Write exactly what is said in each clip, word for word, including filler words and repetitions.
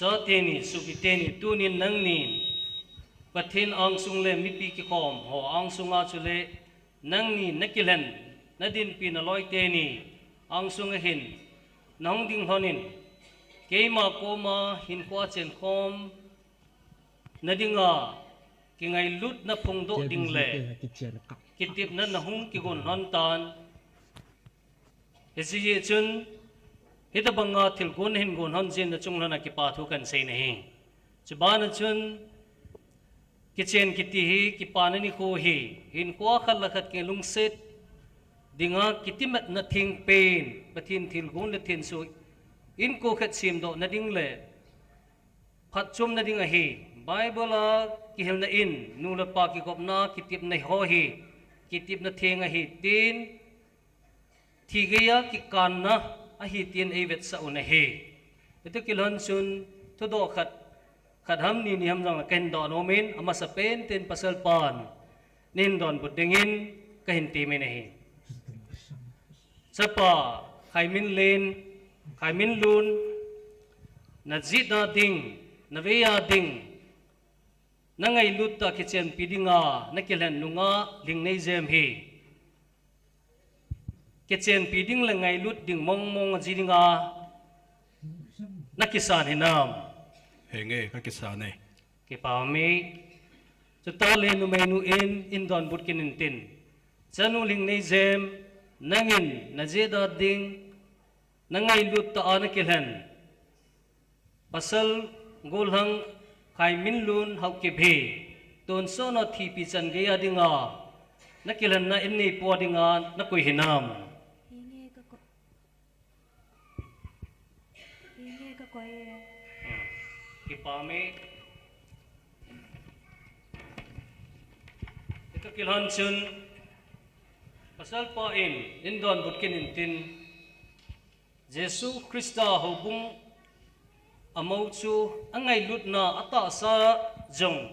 Chate ni, sopite ni, tunin nangni Pathen angsung le mipi kikhom ho angsunga chule nangni nakilhen, nadinpi naloi teni angsunga hin nahung ding lhonin, keima koma hinkho chenkhom nadinga kingailutna phongdoh ding le kitepna nahung kigon lhon tan. Hiche jeh chun, hitabanga thilgon nahin gon lhon jeh in nachung lhona kipathu kahin sei nahi. Chubana chun, kichen kiti hi, kipana nikho hi, hinkho khat le khat kilungset dinga kitimatna theng pen, Pathen thilgon le thensoh inko khat semdoh nading le phatchomna ding ahi. Bible a kihilna in, nu le pa kigopna, kitepna ho hi, kitepna theng ahi, tin, thi geiya kikanna ahi tin eivetsah u ahi. Hitia kilhon chun thudoh khat, khat ham ni ni ham jong kahin doh nomin, amasapen tin pasal pan nahin donbut dingin kahin temin ahi. Chapa, Khaiminlen, Khaiminlun, najihna ding, naveija ding, nangailut tah kichenpi dinga nakilhen nunga Lhingneijem hi kichenpi ding le ngailut ding mongmong ajing dinga nakisan hinam? Henge, kakisan e. Kipah e. Chuteng le numeinu in, in donbut kit intin. Chanu Lhingneijem, nangin najihna ding, nangailut tah a nakilhen pasal gollhang Khaiminlun Haokip hi tonsot a thipi chan geiya dinga nakilhenna in neipu a dinga nakoi hinam? Henge, kakoi e. Kipah e. Hitia kilhon chun pasal pa in, in donbut kit intin. Jesu Christa houbung amou chu angailutna atahsa jong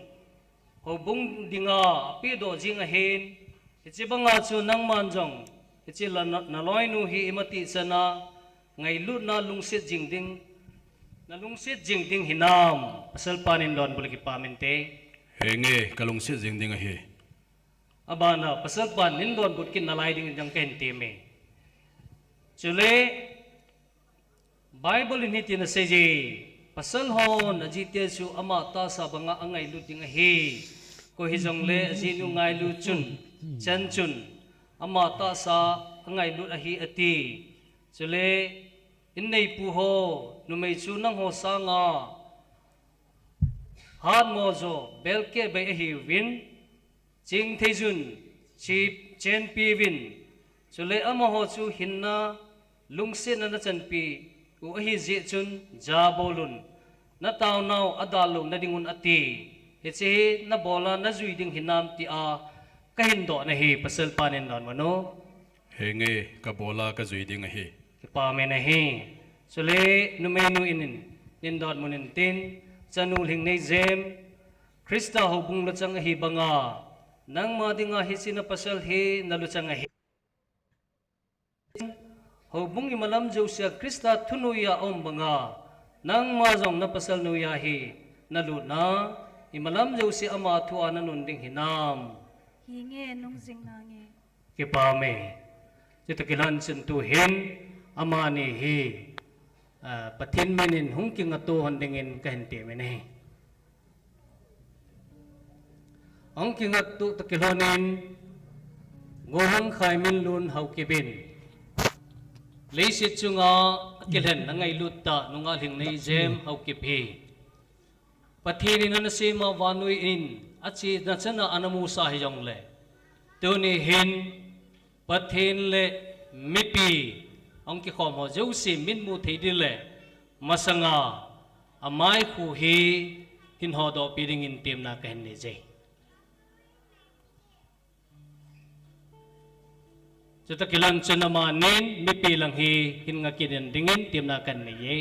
houbung dinga apedoh jing ahin, hiche banga chu nangman jong hiche la na, naloinu hi imatihchana ngailutna lungset jing ding, nalungset jing ding hinam? Pasal pan in donbut le kipah inte. Henge, kalungset jing ding ahi. Abana, pasal pan in donbut kit nalai dingin jong kahin temin. Chule, Bible in hitin aseiye, pasal hon ajite chu ama tahsa banga angailut ding ahi. Koi hijongle ajinu ngailu chun, chan chun, ama tahsa angailut ahi ati. Chule, in neipu ho, numei chu nangho sanga hatmo jo, belkeh bei ahiuvin, chingthei jun, chi, chenpiuvin, chule amaho chu hinna, lungsetna nachanpiu ahijeh chun, jabolun, nataonau adallouna dingun ati. Hiche hi nabola najui ding hinam tia kahin doh nahi, pasal pan in donbut un. Henge, kabola kajui ding ahi. Kipah e nahi. Chule numeinu in, in donbut intin, chanu Lhingneijem, Christa houbung luchang ahi banga, nangma dinga hiche napasal hi naluchang ahi. Houbung imalam jousea Christa thu noiya aum banga, nangma jong napasal noiya hi nalutna, imalam jouse ama thua nanun ding hinam? Henge, nungjing nange. Kipah e. Chuti kilhon chun tuhin amani hi, ah, Pathen min in hung kingaito lhon dingin kahin temin ahi. Hung kingaito toh kilhonin, Gollhang Khaiminlun Haokip in leiset chunga akilhen angailut tah nungah Lhingneijem Haokip hi Pathen in anasema vannoi in achena chana anamusah hijongle, tuni hin Pathen le mipi hung kikhom ho jouse mitmu thei ding le masanga amaikhu hi hin hodohpi dingin temna kahin neije. Chuti kilhon chun amanin mipi lang hi hin ngah kit dingin temna kahin neiye.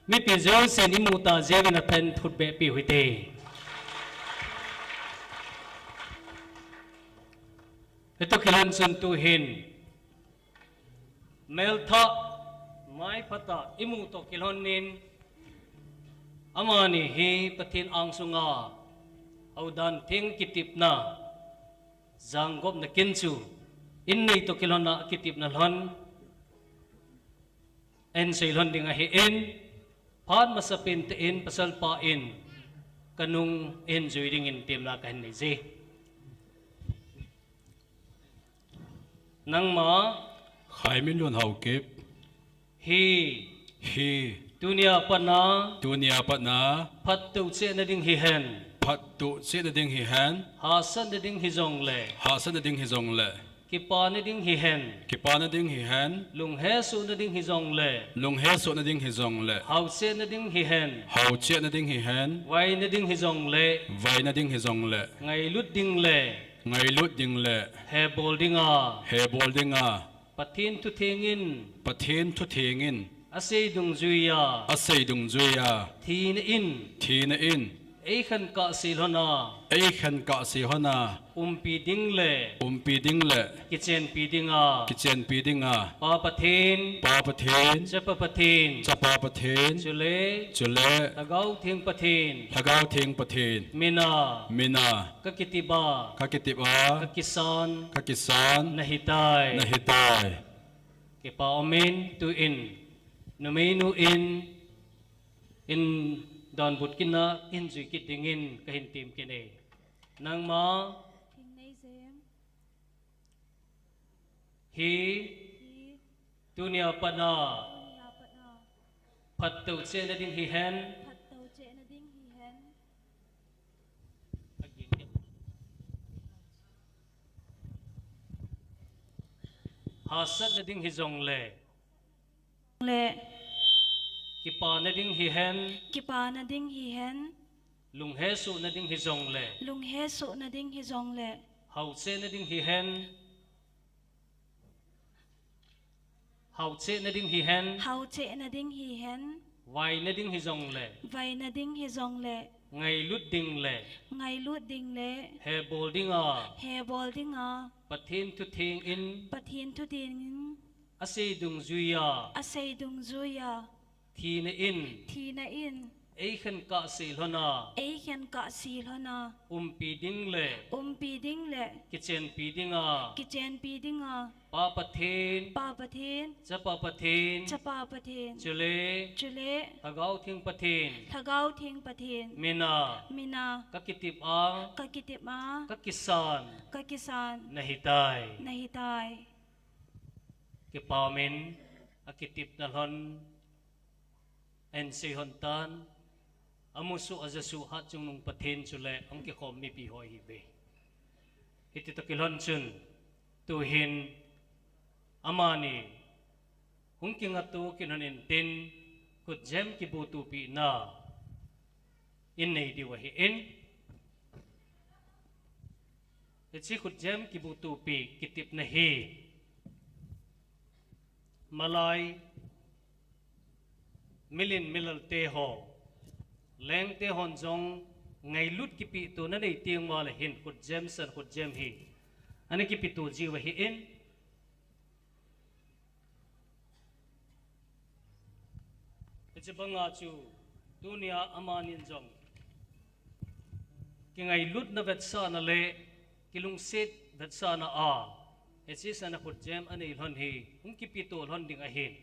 Mipi jousen imu tah jeh uvin athanop behpi u hite. Hiti kilhon chun tuhin melthah maiphatah imu toh kilhonin Amani hi Pathen angsunga houdan theng kitepna, janggopna kin chu in nei toh kilhona kitepna lhon ahin sei lhon ding ahin, phat masapen tein pasalpa in kanung ahin jui dingin temna kahin nei e. Nangma Khaiminlun Haokip hi, hi tunia patna, tunia patna phattou cheh nading hihen, phattou cheh nading hihen, hahsat nading hijongle, hahsat nading hijongle, kipa nading hihen, kipa nading hihen, lunghesoh nading hijongle, lunghesoh nading hijongle, hao cheh nading hihen, hao cheh nading hihen, vai nading hijongle, vai nading hijongle, ngailut dingle, ngailut dingle, hebol dinga, hebol dinga, Pathen thutheng in, Pathen thutheng in asei dungjuiya, asei dungjuiya, thina in, thina in eikhen kahse lhona, eikhen kahse lhona umpi dingle, umpi dingle, kichenpi dinga, kichenpi dinga, Pa Pathen, Pa Pathen, Chapa Pathen, Chapa Pathen, chule, chule, Lhagao Theng Pathen, Lhagao Theng Pathen mina, mina kakitepa, kakitepa, kakisan, kakisan nahitai, nahitai. Kipa umin, tuin numeinu in, in donbut kitna in jui kit dingin kahin tem kit e. Nangma Thingneijem hi, hi tunia patna, tunia patna phattou cheh nading hihen, phattou cheh nading hihen, hahsat nading hijongle, le, kipa nading hihen, kipa nading hihen, lunghesoh nading hijongle, lunghesoh nading hijongle, hao cheh nading hihen, hao cheh nading hihen, hao cheh nading hihen, vai nading hijongle, vai nading hijongle, ngailut dingle, ngailut dingle, hebol dinga, hebol dinga, Pathen thutheng in, Pathen thutheng in asei dungjuiya, asei dungjuiya, thina in, thina in eikhen kahse lhona, eikhen kahse lhona umpi dingle, umpi dingle, kichenpi dinga, kichenpi dinga, Pa Pathen, Pa Pathen, Chapa Pathen, Chapa Pathen, chule, chule, Lhagao Theng Pathen, Lhagao Theng Pathen mina, mina kakitepa, kakitepa, kakisan, kakisan nahitai, nahitai. Kipa umin, akitepna lhon ahin sei lhon tan, amusoh ajahsoh hatchungnung Pathen chule ahung kikhom mipi ho ahiuve. Hiti toh kilhon chun, tuhin amani hung kingaito kilhon intin, khutjem kibutupina in nei diu ahin, hiche khutjem kibutupi kitepna hi malai, milen milalte ho, lengte hon jong ngailut kipetona nei teng uva le hin khutjem, san khutjem hi ana kipeto jiu ahin, hiche banga chu tunia amanin jong kingailutna vetsahna le kilungset vetsahna a, hiche san a khutjem anei lhon hi hung kipeto lhon ding ahin.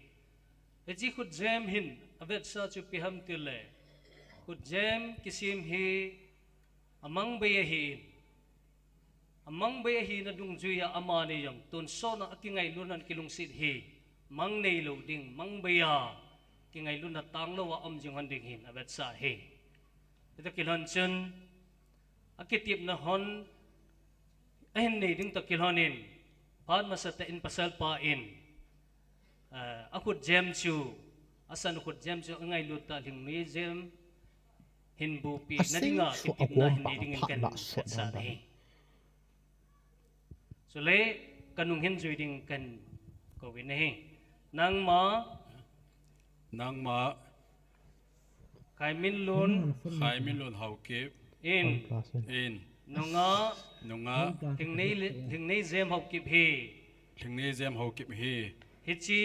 Hiche khutjem hin avetsah chu ipi ham tile, khutjem kisem hi amang bei ahin, amang bei ahina dungjuiya amani jong tonsot a akingailut lhon kilungset hi mang neilou ding, mang bei a kingailutna tanglou a um jing lhon ding hin avetsah ahi. Hiti toh kilhon chun, akitepna lhon ahin nei ding toh kilhon in, phat masatah in pasalpa in, eh, akhutjem chu, asan khutjem chu angailut tah, lhingneijem hin bupina dinga kitepna hin nei dingin kahin vetsah ahi. Chule kanung hin jui ding kahin kouvin ahi. Nangma, nangma Khaiminlun, Khaiminlun Haokip in, in nunga, nunga Lhingnei, Lhingneijem Haokip hi, Lhingneijem Haokip hi, hiche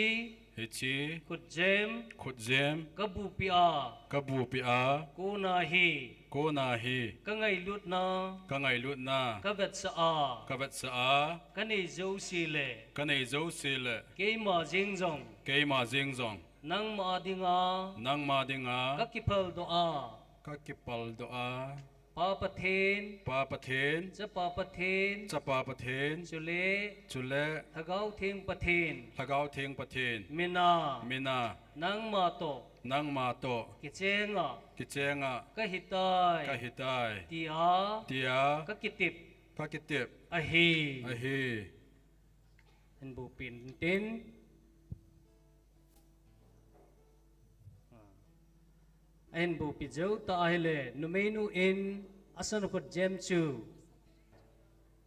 Hiche khutjem, khutjem kabupi a, kabupi a, kona hi, kona hi, kangailutna, kangailutna, kavetsah a, kavetsah a, kanei jouse le, kanei jouse le, keima jeng jong, keima jeng jong, nangma dinga, nangma dinga, kakiphaldoh a, kakiphaldoh a, Pa Pathen, Pa Pathen, Chapa Pathen, Chapa Pathen, chule, chule, Lhagao Theng Pathen, Lhagao Theng Pathen, mina, mina, nangma toh, nangma toh, kichenga, kichenga, kahitai, kahitai, tia, tia, kakitep, kakitep, ahi, ahi. Hinbupi intin. Ahinbupi jou tah ahile, numeinu in asan khutjem chu.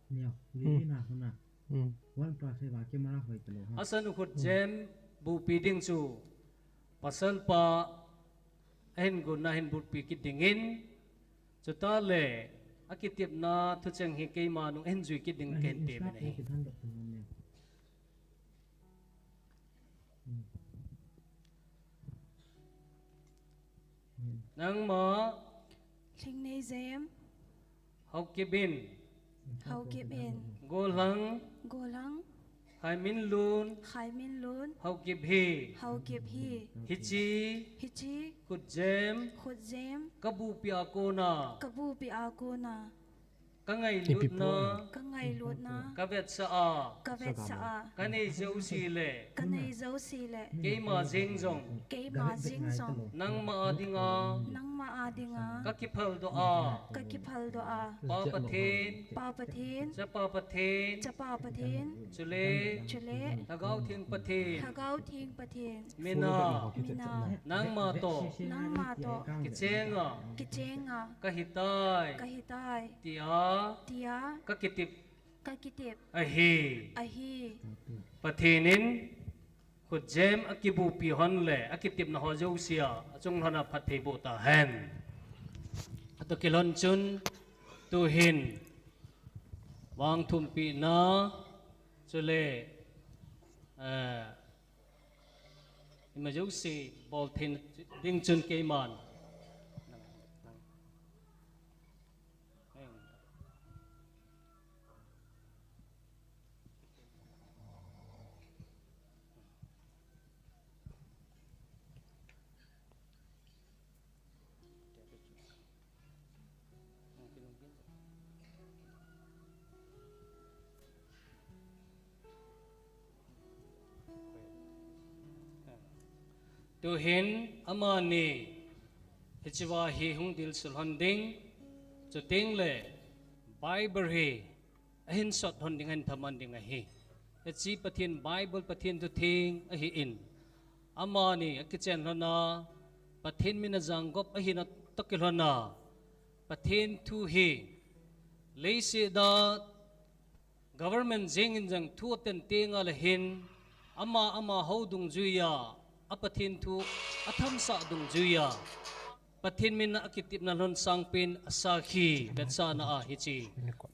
Neo, hmm, lili na huna. Hmm. One plus eva camera hoi talo ha. Asan khutjem bupi ding chu. Pasalpa ahin gunna ahin bupi kit dingin. Chutah le, akitepna thucheng hi keima nung ahin jui kit ding kahin tepin ahi. Nangma. Lhingneijem. Haokip in. Haokip in. Gollhang. Gollhang. Khaiminlun. Khaiminlun. Haokip hi. Haokip hi. Hiche. Hiche. Khutjem. Khutjem. Kabupi a kona. Kabupi a kona. Kangailutna. Kangailutna. Kavetsah a. Kavetsah a. Kanei jouse le. Kanei jouse le. Keima jeng jong. Keima jeng jong. Nangma a dinga. Nangma a dinga. Kakiphaldoh a. Kakiphaldoh a. Pa Pathen. Pa Pathen. Chapa Pathen. Chapa Pathen. Chule. Chule. Lhagao Theng Pathen. Lhagao Theng Pathen. Mina. Mina. Nangma toh. Nangma toh. Kichenga. Kichenga. Kahitai. Kahitai. Tia. Tia. Kakitep. Kakitep. Ahi. Ahi. Pathen in khutjem akibupi hon le akitepna ho jousea achung lhona phatthei boh tahen. Atoh kilhon chun tuhin vangthumpina chule, eh, ima jouse bol thei ding chun keiman. Tuhin amani hichea hi hung dilsu lhon ding, chuteng le Bible hi ahin sot lhon ding, ahin thaman ding ahi. Hiche Pathen Bible, Pathen thu theng ahin, amani akichen lhona, Pathen min ajangop ahina toh kilhona, Pathen thu hi leiset a government jeng in jong thu aten tengle hin, ama ama hou dungjuia, a Pathen thu athamsah dungjuia, Pathen min a akitepna lhon sangpen asakhi vetsahna a hiche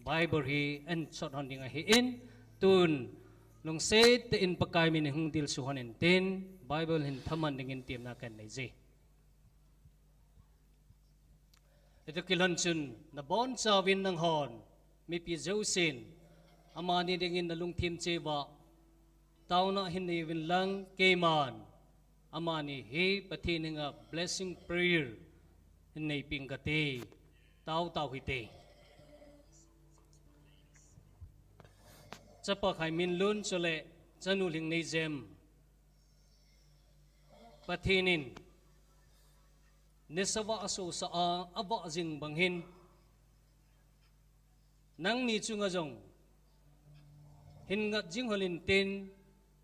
Bible hi ahin sot lhon ding ahin, tun lungset tah in Pakai min in hung dilsu lhon intin, Bible hin thaman dingin temna kahin neije. Hitoh kilhon chun nabonchauvin nanghon mipi jousen amani dingin nalungthim cheh uva taona hin neiuvin lang, keiman amani hi Pathen henga blessing prayer hin neipeh inge kati. Tao tao hite. Chapa Khaiminlun chule chanu Lhingneijem, Pathen in nisa vah asosah a avah jing bang hin, nangni chunga jong hin ngat jing lhon intin,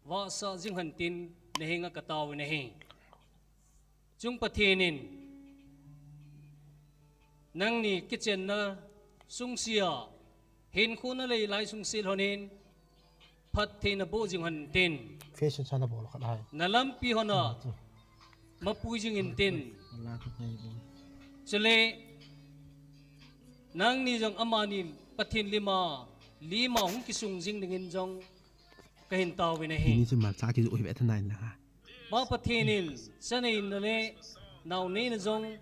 vahsah jing lhon intin, nahenga kataovin ahi. Chung Pathen in nangni kichenna sungsea, hinkho nalei lai sungse lhonin, phatthei naboh jing lhon intin, fashion sa nabol khat hai, nalampi lhona mapui jing intin, chule nangni jong amani Pathen lima, lima hung kisung jing dingin jong kahin taovin ahi. Ini chu malcha kijoh hi ve thanai la ha. Pa Pathen in, chanei na le, nao nei na jong,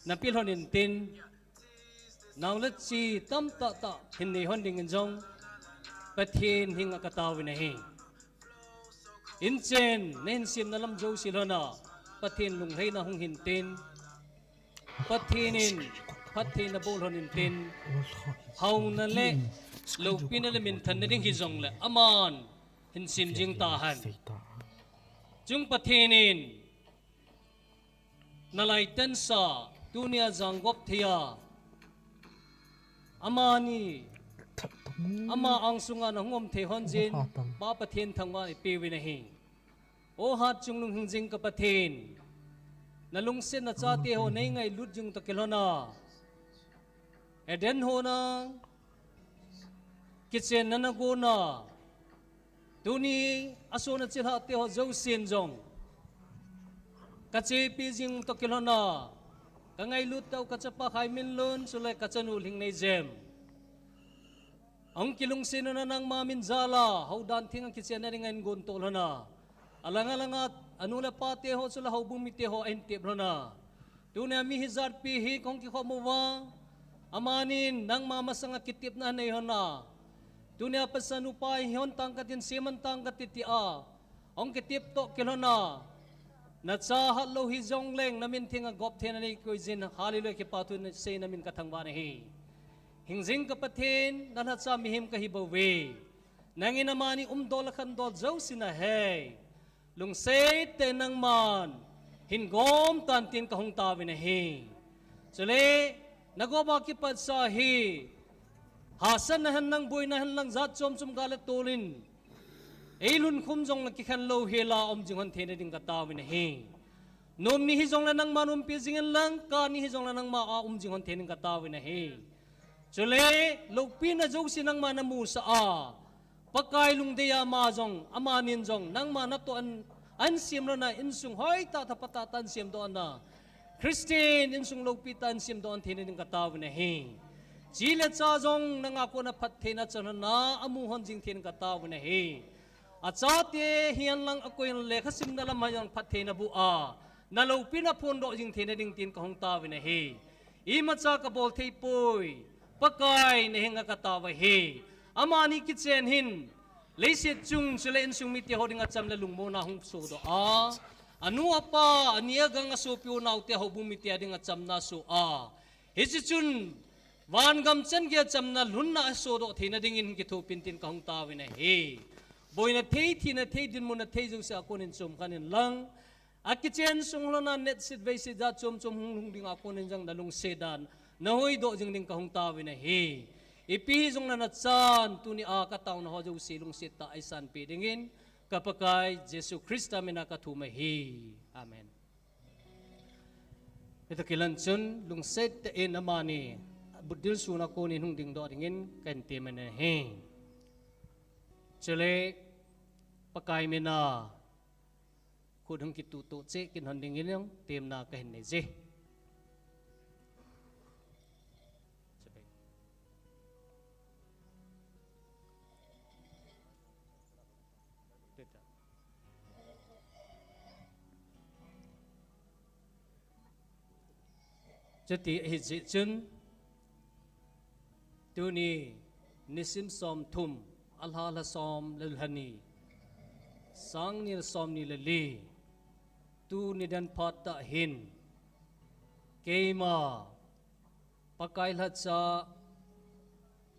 na pilhon in tin, nao le chi tamtah tah hin nei hon ding in jong, Pathen henga ka taovin ahi. In chen, na hin semna lam jouse lhon a, Pathen lunglhaina hung hin tin, Pathen in phattheina bol hon in tin, hauna le loupina le minthanna ding hijongle, aman hin sem jing tahen. Chung Pathen in, na laitensa, tunia jangop thei a, amani, ama angsunga na hung um thei hon jin, Pa Pathen thangvah in i peuvin ahi. O hat chungnung hingjing ka Pathen, na lungsetna chate ho nei ngailut jing toh kilhon a, Eden hon a kichenna na gon a, tuni a sona chilhah te ho jousen jong ka chepi jing toh kilhon a, ka ngailut tah u ka chapa Khaiminlun, chule ka chanu Lhingneijam. Ahung kilungset un a nangma min jal a, houdan theng a kichenna ding a hin gon to lhon a. Alang alang a, anu le pa te ho, chule houbung mite ho ahin tep lhon a. Tunia mi hijat pi hi kong kikhom uva, amanin nangma masanga kitepna nei lhon a. Tunia pasal nupa hi hon tang katin, sem hon tang kati tia hung kitep toh kilhon a, na chahat lou hijongleng, na min theng a gop theina nei koi jin, hallelujah, kipa thu sei na min ka thangvah in ahi. Hingjing ka Pathen, na lhacha mihem ka hi bouve. Nangin amani umdol le khandol jouse na hei. Lungset tah in nangman hin gom tan tin ka hung taovin ahi. Chule, na gop a kipatsa hi, hahsatna hen lang, boina hen lang, jat chom chom gal le tol in ei lhunkhum jongle kikhen lou hel a um jing hon theina ding ka taovin ahi. Nom ni hijongle nangman umpi jing in lang, kah ni hijongle nangma a um jing hon theina ding ka taovin ahi. Chule, loupina jouse nangma na musah a, Pakai lungdei a ama jong, amanin jong, nangma natoh a ahin sem lhon a, insung hoitah tah, phatah tah ahin semdoh a, Christian insung loupi tah ahin semdoh hon theina ding ka taovin ahi. Chi le cha jong nanga kona phattheina chan hon a, amu hon jing theina ding ka taovin ahi. Achate hihen lang, akoi in lekha simna lam a jong phattheina boh a, na loupina phondoh jing theina ding tin ka hung taovin ahi. Imacha ka bol thei poi, Pakai na henga ka taova ahi. Amani kichen hin, leiset chung chule insung mite ho dinga cham le lungmonna hung sodoh a, anu apa, ani agang, asopi unaote, houbung mite a dinga chamna aso a, hiche chun vangam chan geiya chamna lhunna asodoh theina dingin kithopin tin ka hung taovin ahi. Boina thei, thina thei, dinmuna thei jouse a konin chom khen in lang, akichen sung lhon a, netsit veisit jat chom chom hung lhung ding a konin jong na lungset dan, na hoidoh jing ding ka hung taovin ahi. Ipi hijongle na chan, tunia ka taona ho jouse lungset tah a eisanpeh dingin, ka Pakai Jesu Christa mina ka thum ahi. Amen. Hita kilan chun, lungset tah in amani, butdil suna konin hung dingdoh dingin, kahin temin ahi. Chule, Pakai mina, khut hung kituh toh cheh kit hon dingin jong temna kahin nei je. Chuti ahi jeh chun, tuni nisim somthum, alha lha som le lha ni, sang ni le som ni le li, tuni dan phat tah hin, keima, Pakai lhacha,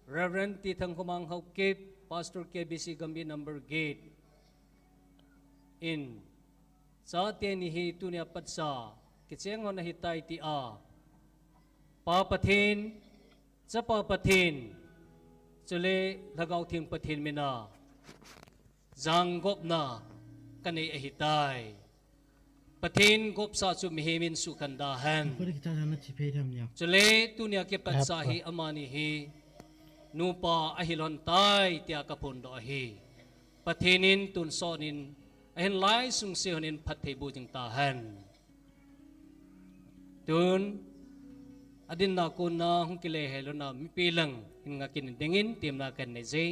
Reverend T. Thangkhomang Haokip, Pastor K B C Gambih number eight in, chate ni hi tunia patsa kicheng hon ahitai tia, Pa Pathen, Chapa Pathen, chule Lhagao Theng Pathen mina, jangopna kanei ahitai. Pathen gopsa chu mihem in sukhen da hen. Chule tunia kipatsa hi amani hi nupa ahi lhon tai tia kaphondoh ahi. Pathen in tonsot in ahin lai sungse hon in phatthei boh jing tahen. Tun, adinna kona hung kile hel lhon a mipi lang hin nga kit dingin temna kahin nei je.